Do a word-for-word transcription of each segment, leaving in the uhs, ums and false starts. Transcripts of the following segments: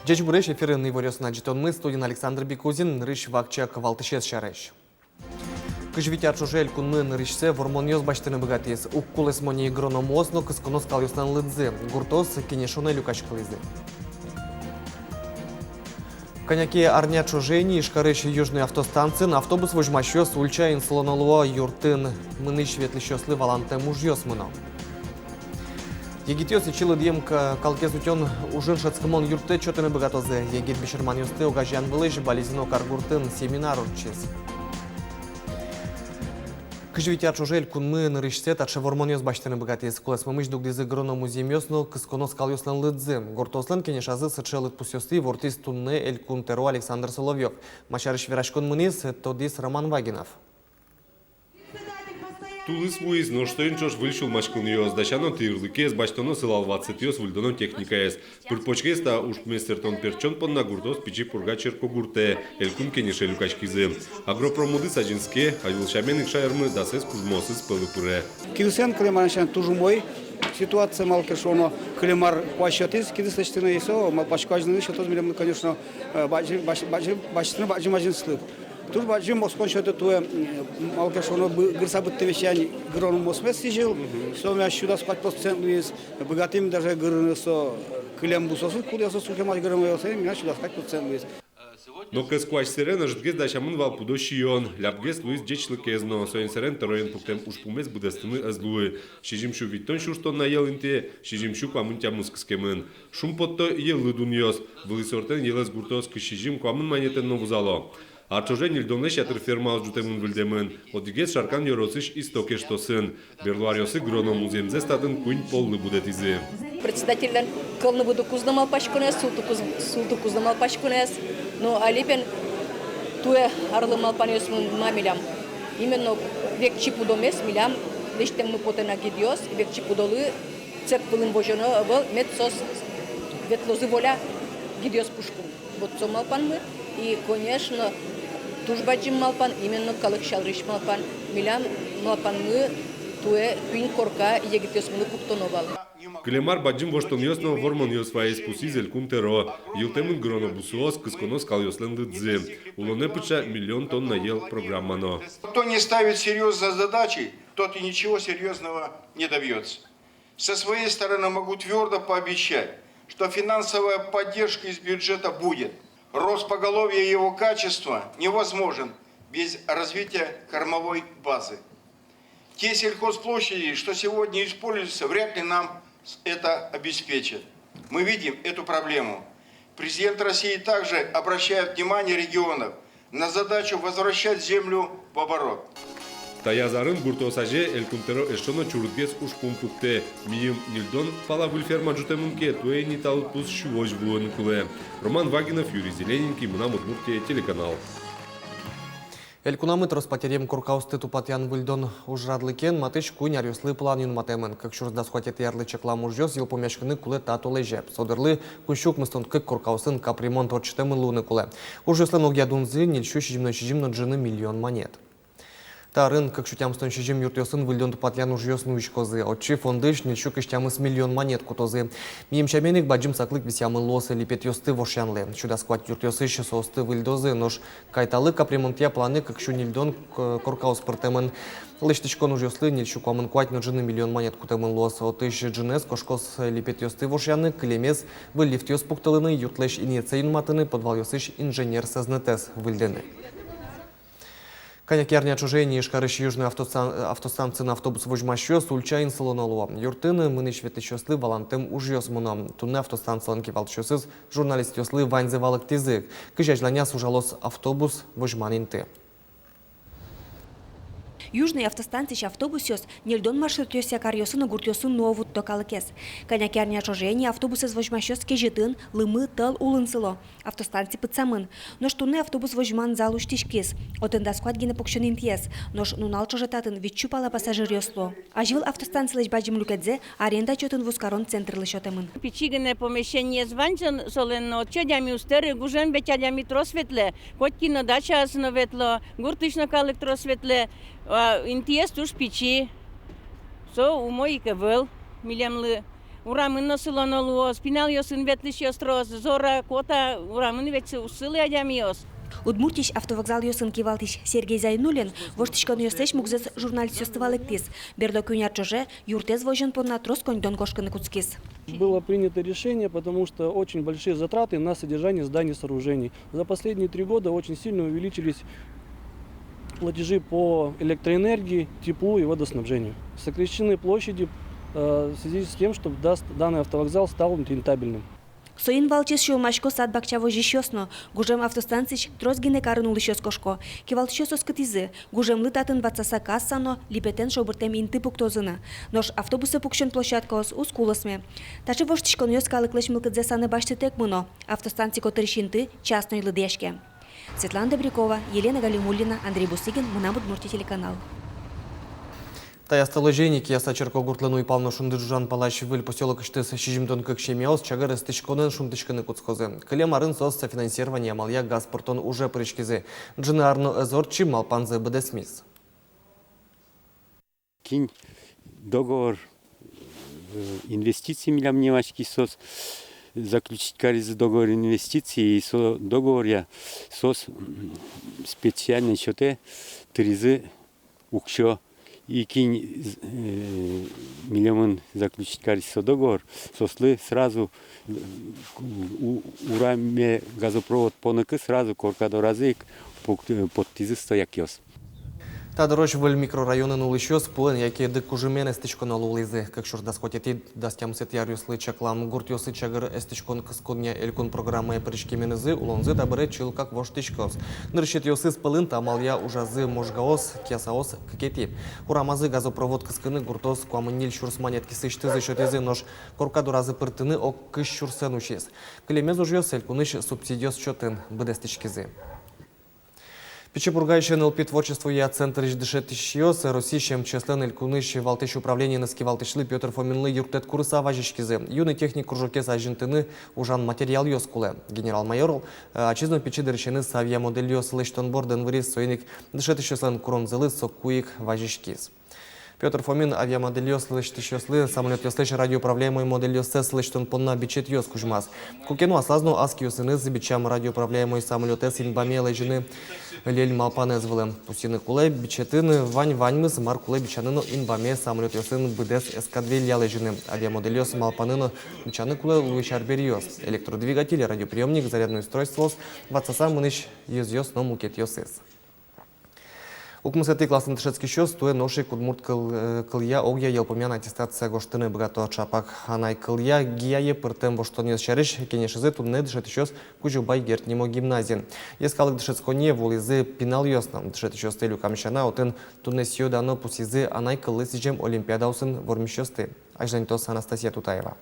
Ӟечбуресь! Эфирын «Иворъёс» но ӝытонмы, студиын Александр Бикузин. Нырысь вакчияк валтӥсез сярысь. Кызь вить ар ӵоже элькунмы нырысьсэ вормонъёс басьтыны быгатӥз. Уг кулэсмо ни грономъёс но кысконо скалъёслэн лыдзы. Гуртъёс кенешонэ люкаськылӥзы. Кӧня ке арня ӵоже ини Ижкарысь Южный автостанциын автобус возьмасьёс ульчаын сылоно луо. Юртын мынӥсь-ветлӥсьёслы валантэм ужъёс мыно. Егитъёс ичи лыдъем ка-, калыкез утён ужын шӧдскымон юрттэт сётыны быгатозы. Егит бесерманъёсты огазеян вылысь Балезино каргуртын семинар ортчиз. Кызь вить ар ӵоже элькунмы нырысьсэ таӵе вормонъёс басьтыны быгатӥз. Кулэсмемысь дугдӥзы грономузъемъёс но кысконо скалъёслэн лыдзы. Гуртъёслэн кенешазы сыӵе лыдпусъёсты ивортӥз туннэ элькун тӧро Александр Соловьёв. Ма сярысь вераськон мынӥз, тодӥз Роман Вагинов. Тулыс вуиз, нош соин ӵош выль сюлмаськонъёс: дасяно тӥрлыкез, басьтоно сылал ватсэтъёс, выльдоно техникаез. Пыр-почгес та ужпумез сэртон-пертчон понна гуртъёс Пичи Пурга черкогуртэ, элькун кенеше люкаськизы. Агропромудыз азинске, азьвыл сямен ик шаермы дасэз кужмоосыз пӧлы пыре. Кидысэн кылем арысен туж умой ситуация, малы ке шуоно, кылем ар куазь сётӥз кидыс лэсьтыны, и со, малпасько, азьланяз сётоз милемлы, конечно, э, бадӟым, бадӟым, бадӟым, басьтыны бадӟым азинслык. Туж бадӟым оскон сётэ туэ, м, малы ке шуоно, бы-, гырыса быдтэ весян грономъёсмес сӥзьыл. Мгм. Со милям сю дас куать процент луиз, быгатӥм даже гырыны со кылем бусыосы, кудъёсыз сушемась грономъёсы, милям сю дас куать процент луиз. Но кӧс куазь сэрен ӧжытгес дасямын вал пудо сиён, лябгес луиз ӟечлыкез но, соин сэрен тӧроен пуктэм ужпумез быдэстыны ӧз луы. Сизьым сю витьтон сюрс тонна йӧл интые сизьым сю куамын тямыс кыскемын. Шумпотто йӧллы дунъёс. Вылӥ сортэн йӧлэз гуртъёс кызь сизьым-куамын манетэн но вузало. Ар ӵоже ньыльдонлэсь ятыр фермаос ӝутэмын-выльдэмын. Одӥгез Шаркан ёросысь Исток эштосын. Берло аръёсы грономузъемзэс татын куинь поллы будэтӥзы. Председательлэн кӧлны быдыкуз но малпаськонэз, султыкуз, султыкуз но малпаськонэз. Но али бен туэ арлы малпанъёсмы ма милям. Именно векчи пудомес милям лэсьтэммы потэ на гидъёс, векчи пудолы цег вылын возёно ӧвӧл, мед соос ветлозы воля гидъёс пушкын. Вот со малпанмы. И, конечно, туж бадӟым малпан, именно калык сярысь малпан. Милям малпанмы туэ куинь корка егитъёсмылы пуктоно вал. Кылем ар бадӟым воштонъёс но вормонъёс ваиз, пусйиз элькун тӧро. Йылтэмын грономусъёс, кысконо скалъёслэн лыдзы. Улонэ пыӵа миллион тонна йӧл программа но. Кто не ставит серьёзной задачи, тот и ничего серьёзного не добьётся. Со своей стороны могу твёрдо пообещать, что финансовая поддержка из бюджета будет. Рост поголовья и его качества невозможен без развития кормовой базы. Те сельхозплощади, что сегодня используются, вряд ли нам с-, это обеспечат. Мы видим эту проблему. Президент России также обращает внимание регионов на задачу возвращать землю в оборот. Таяз арын гуртъёс азе элькун тӧро эшшо но чурытгес ужпум пуктэ. Мийым ньыльдон пала выль ферма ӝутэмын ке, туэ ини та лыдпус сюозь вуыны кулэ. Роман Вагинов, Юрий Зелененький, «Мынам Удмуртие» телеканал. Элькунамы трос патеръем коркаосты тупатъян-выльдон ужрадлыкен матысь куинь аръёслы план юнматэмын. Кык сюрс дас куатетӥ арлы чаклам ужъёс йылпумъяськыны кулэ та толэзе. Со дырлы куинь сю укмыстон кык коркаосын капремонт ортчытэмын луыны кулэ. Ужъёслэн огъя дунзы ньыль сю сизьымдон сизьым но ӝыны миллион манет. Та арын кык сю тямыстон сизьым юртъёсын выльдон-тупатъян ужъёс нуиськозы. Отчы фондысь ньыль сю кызь тямыс миллион манет кутозы. Мием сямен ик, бадӟым саклык висъямын луоз липетъёсты вошъянлы. Сю дас куать юртъёсысь соосты выльдозы, нош кайталы капремонтъя планы кык сю ньыльдон к-, коркаос пыртэмын. Лэсьтӥськон ужъёслы ньыль сю куамын куать но ӝыны миллион манет кутэмын луоз. Отысь ӝынэз кошкоз липетъёсты вошъяны, кылемез выль лифтъёс пуктылыны, юртлэсь инъетсэ юнматыны, подвалъёсысь инженер сӧзнэтэз выльдыны. Кӧня ке арня ӵоже ини Ижкарысь Южный автостан-, автостанциын автобус возьмасьёс ульчаын сылоно луо. Юртын мынӥсь-ветлӥсьёслы валантэм ужъёс мыно. Туннэ автостанцилэн кивалтӥсьёсыз журналистъёслы ваньзэ валэктӥзы, кызьы азьланяз ужалоз автобус возьман инты. Южный автостанциысь автобусъёс ньыльдон маршрутъёсъя каръёсын но гуртъёсын нуо-вутто калыкез. Кӧня ке арня ӵоже ини автобусэз возьмасьёс кезьытын, лымы, тӧл улын сыло. Автостанци пытсамын. Нош туннэ автобус возьман зал усьтӥськиз. Отын дас куать гинэ пуксён интыез. Нош нунал ӵоже татын витьсю пала пассажиръёс луо. Азьвыл автостанцилэсь бадӟым люкетсэ аренда чотын вузкарон центрлы сётэмын. Пичи гинэ помещениез вань со, солэн но отчы адями уз тэры, гужем ведь адями трос ветлэ. Коть кин но дачаосы но ветло, гуртысь но калык трос ветлэ. А интыез туж пичи. Со умой ик ӧвӧл милемлы. Урамын но сылоно луоз, пиналъёсын ветлӥсьёс трос, зора-кота урамын ветло, уз сылы адямиос. Удмуртиысь автовокзалъёсын кивалтӥсь Сергей Зайнуллин воштӥськонъёслэсь мугзэс журналистъёсты валэктӥз. Берло куинь ар ӵоже юртэз возён понна трос коньдон кошкыны кутскиз. Было принято решение, потому что очень большие затраты на содержание зданий, сооружений. За последние три года очень сильно увеличились платежи по электроэнергии, теплу и водоснабжению. Сокращены площади, э, в связи с тем, чтобы дас-, данный автовокзал стал рентабельным. Соин валче сюлмасько сад-бакча возисьёс но. Гужем автостанциысь трос гинэ карын улӥсьёс кошко. Кивалтӥсьёс оскытӥзы, гужемлы татын ватсаса касса но липетэн шобыртэм инты пуктозы на. Нош автобусэ пуксён площадкаос уз кулэсме. Таӵе воштӥськонъёс калыклэсь мылкыдзэс аны басьтытэк мыно. Автостанци котырысь инты частной лыдъяське. Светлана Добрякова, Елена Галимуллина, Андрей Бусыгин, «Мынам Удмуртие» телеканал. Таяз толэзьын ик Кияса черкогуртлэн уйпал но шунды ӝужан палась выль посёлокысьтыз сизьымдон кык семьяос чагыр эстӥськонэн шунтӥськыны кутскозы. Кылем арын соос софинансирование амалъя газ пыртон уже пыриськизы. Ӝыны ар но ӧз ортчы, малпанзы быдэсмиз. Кинь договор, э, инвестиций милям нимаськись, соос заключить каризы договор инвестиций, и со договоръя соос, м, специальной счётэ тыризы уксё. И кинь, э, милемын заключить кариз со договор, соослы сразу, э, у-, ураме газопровод поныкы сразу корка доразы ик пук-, э, поттӥзы стоякъёс. Та дырозь выль микрорайонын улӥсьёс пулэн яке дык кужымен эстӥськоно луылӥзы. Кык сюрс дас куатетӥ — дас тямысэтӥ аръёслы чаклам гуртъёсы чагыр эстӥськон кысконъя элькун программае пыриськеменызы улонзы табере чылкак воштӥськоз. Нырысетӥосыз пӧлын та амалъя ужазы Можгаос, Киясаос кыкетӥ. Урамазы газопровод кыскыны гуртоос куамын ньыль сюрс манет кисысьтызы сётӥзы, нош корка доразы пыртыны ог кызь сюрсэн усиз. Кылемез ужъёс элькунысь субсидиос счётын быдэстӥськизы. Пичи Пургаысь нылпи творчествоя центрысь дышетӥсьёс Россиысь МЧС-лэн элькунысь валтӥсь управлениеныз кивалтӥсьлы Пётр Фоминлы юрттэт курыса вазиськизы. Юный техник кружокез азинтыны ужан материалъёс кулэ. Генерал-майор, э, ачиз но пичи дырысеныз авиамодельёс лэсьтон бордын выриз, соин ик дышетӥсьёслэн куронзылы соку ик вазиськиз. Пётр Фомин авиамодельёс лэсьтӥсьёслы самолётъёслэсь радиоуправляемой модельёссэс лэсьтон понна бичетъёс кузьмаз. Куке но аслаз но ас киосыныз бичам радиоуправляемой самолётэз инбаме лэзьыны лель малпанэз вылэм. Пусйыны кулэ, бичетын вань ваньмыз, мар кулэ бичаны но инбаме самолётъёсын быдэс эскадрилья лэзьыны. Авиамодельёс малпаны но бичаны кулэ луись арбериос: электродвигатель, радиоприёмник, зарядной устройствоос, ватсаса мынӥсь йӧзъёс но мукетъёсыз. Укмысэтӥ классын дышетскисьёс туэ нош ик удмурт кыл-, э, кылъя огъя йылпумъян аттестация гожтыны быгато. Ӵапак анай кылъя, гиае пыртэм воштонъёс сярысь кенешизы туннэ дышетӥсьёс Кузебай Герд нимо гимназиын. Йӧскалык дышетсконэ вуылӥзы пиналъёс но. Дышетӥсьёсты люкам сяна, отын туннэ сӥё-дано пусйизы анай кыллы сӥзем олимпиадаосын вормисьёсты. Азьланьтоз Анастасия Тутаева.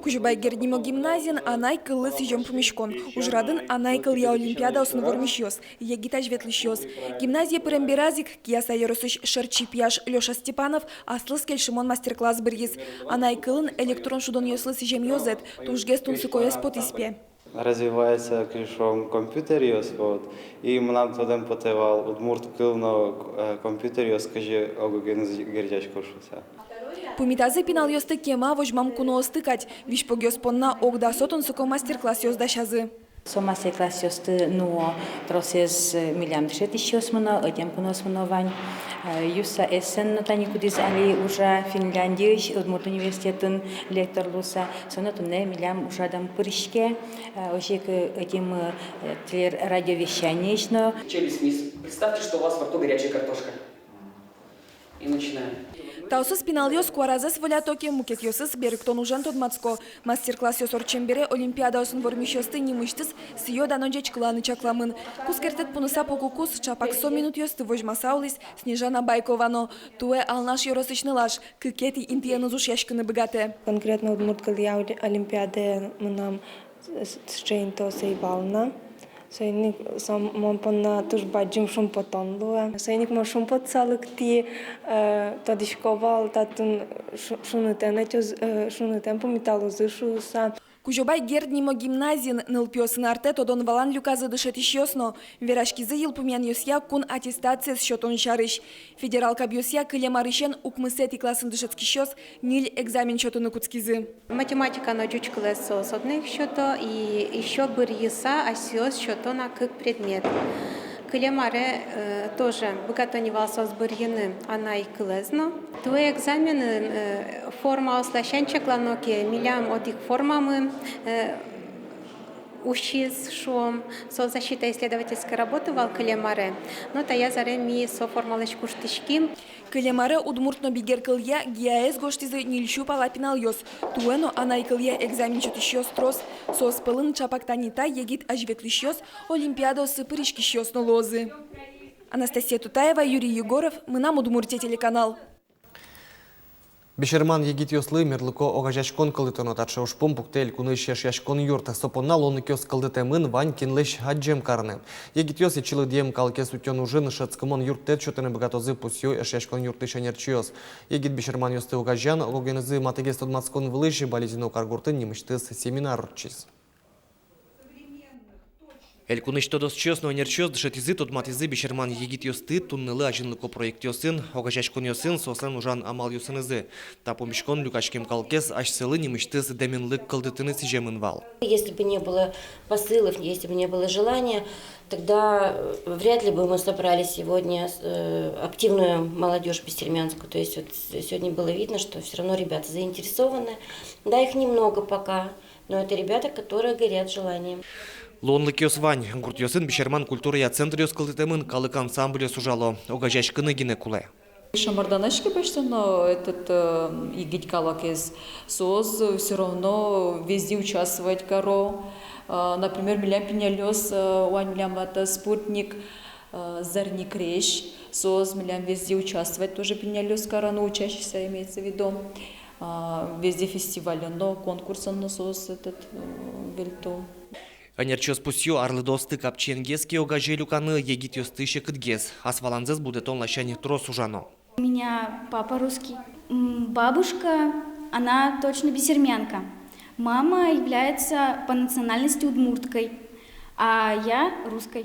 Кузебай Герд нимо гимназиын анай кыллы сӥзем пумиськон. Ужрадын анай кылъя олимпиадаосын вормисьёс, егит азьветлӥсьёс. Гимназие пырем бераз ик Кияса ёросысь шӧрчи пияш Лёша Степанов аслыз кельшымон мастер-класс быръиз. Анай кылын электрон шудонъёслы сӥзем ёзэт тужгес тунсыкоез потӥз, пе. Развивается, кызьы шуом, компьютеръёс, вот. И мынам тодэм потэ вал, удмурт кыл но, э, компьютеръёс кызьы ог-огеныз герӟасько шуыса. Пумитазы пиналъёсты кема возьмам куноосты кадь. Визьпогъёс понна ог дасо тунсыко мастер-классъёс дасязы. Со мастер-классъёсты нуо тросэз, э, милям дышетӥсьёс мыно, ӧтем куноос мыно вань. Э, Юсса Эссен но, тани кудӥз али ужа Финляндиысь удмурт университетын лектор луыса, со но туннэ милям ужрадэм пыриське. Э, озьы ик, э, ӧтеммы, э, телерадиовещаниысь но. Челюсть вниз. Представьте, что у вас во рту горячая картошка. И начинаем. Таосыз пиналъёс куаразэс волято ке, мукетъёсыз берыктон ужен тодматско. Мастер-классъёс ортчем бере олимпиадаосын вормисьёсты нимысьтыз сӥё-дано ӟечкыланы чакламын. Кускертэт пуныса пуку куз ӵапак со минутъёсты возьмаса улӥз Снежана Байкова но. Туэ Алнаш ёросысь нылаш кыкетӥ интыеныз ушъяськыны быгатэ. Конкретно удмурт кылъя оли-, олимпиадае мынам с-, сыӵе интыос ӧй вал на. Соин ик со мон понна туж бадӟым шумпотон луэ. Соин ик мон шумпотыса лыктӥ, э, тодӥсько вал, татын шу-, шунытэм ӧтёз-, э, шунытэм пумиталозы шуыса. Кузебай Герд нимо гимназиын нылпиосын артэ тодон-валан люказы дышетӥсьёс но. Вераськизы йылпумъянъёсъя кун аттестациез сётон сярысь. Федерал кабъёсъя кылем арысен укмысэтӥ классын дышетскисьёс ньыль экзамен сётыны кутскизы. Математика но ӟуч кылэз соос одно ик сёто, и ещё быръыса асьсэос сёто на кык предмет. Кылем аре, э, тоже быгато ни вал соос быръыны анай кылэз но. Туэ экзаменын, э, формаос ласянь чаклано ке, милям одӥг формамы, э, усиз, шуом, со защита исследовательской работы вал кылем аре. Но таяз аре ми со формалэсь куштӥським. Кылем аре удмурт но бигер кылъя ГИАЭз гожтӥзы ньыль сю пала пиналъёс. Туэ но анай кылъя экзамен сётӥсьёс трос. Соос пӧлын чапак тани та егит азьветлӥсьёс, олимпиадаосы пыриськисьёс но луозы. Анастасия Тутаева, Юрий Егоров, «Мынам Удмуртие» телеканал. Бесерман егитъёслы мерлыко огазеяськон кылдытоно. Таӵе ужпум пуктэ элькунысь Эшъяськон юрт. Со понна луонлыкъёс кылдытэмын, вань кинлэсь адӟем карыны. Егитъёс ичи лыдъем калыкез утён ужын шӧдскымон юрттэт сётыны быгатозы, пусъё Эшъяськон юртысь ӧнерчиос. Егит бесерманъёсты огазеян ог-огенызы матэгес тодматскон вылысь Балезино каргуртын нимысьтыз семинар ортчиз. Элькунысь тодосчиос но ӧнерчиос дышетӥзы, тодматӥзы бесерман егитъёсты туннэлы азинлыко проектъёсын, огазеяськонъёсын, соослэн ужан амалъёсынызы. Та пумиськон люкаськем калыкез асьсэлы нимысьтыз дэменлык кылдытыны сӥземын вал. Если бы не было посылов, если бы не было желания, тогда, э, вряд ли бы мы собрали сегодня, э, активную молодёжь бесермянскую. То есть вот с-, сегодня было видно, что всё равно ребята заинтересованы. Да, их немного пока, но это ребята, которые горят желанием. Луонлыкъёс вань. Гуртъёсын бесерман культурая центръёс кылдытэмын, калык ансамбльёс ужало. Огазеяськыны гинэ кулэ. Шамарданаське басьтоно этот, э, егит калыкез. Соос, э, всё равно везде участвовать каро. Э, например, милям пиналъёс, э, вань милям это «Спутник», э, «Зарни крезь». Соос милям везде участвовать тоже пиналъёс каро, ну, учащиеся имеется в виду. А, везде фестивальын но, конкурсын но соос этот, э, вельто. Ӧнерчиос пусъё, арлыдоосты капчиенгес ке огазе люканы, егитъёсты секытгес. Ас валанзэс будэтон ласянь трос ужано. У меня папа русский. М, бабушка, она точно бесермянка. Мама является по национальности удмурткой, а я русской.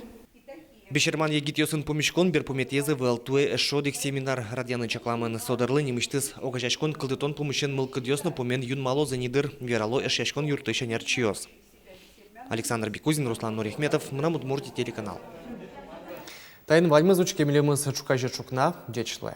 Бесерман егитъёсын пумиськон берпуметӥез ӧвӧл. Туэ эшшо одӥг семинар радъяны чакламын. Со дырлы нимысьтыз огазеяськон кылдытон пумысен мылкыдъёс но пумен юнмалозы ни дыр, верало Эшъяськон юртысь ӧнерчиос. Александр Бекузин, Руслан Нурихметов, «Мынам Удмуртие» телеканал. Таин ваньмыз. Учке милемыз ӵуказе ӵукна. Ӟеч луэ.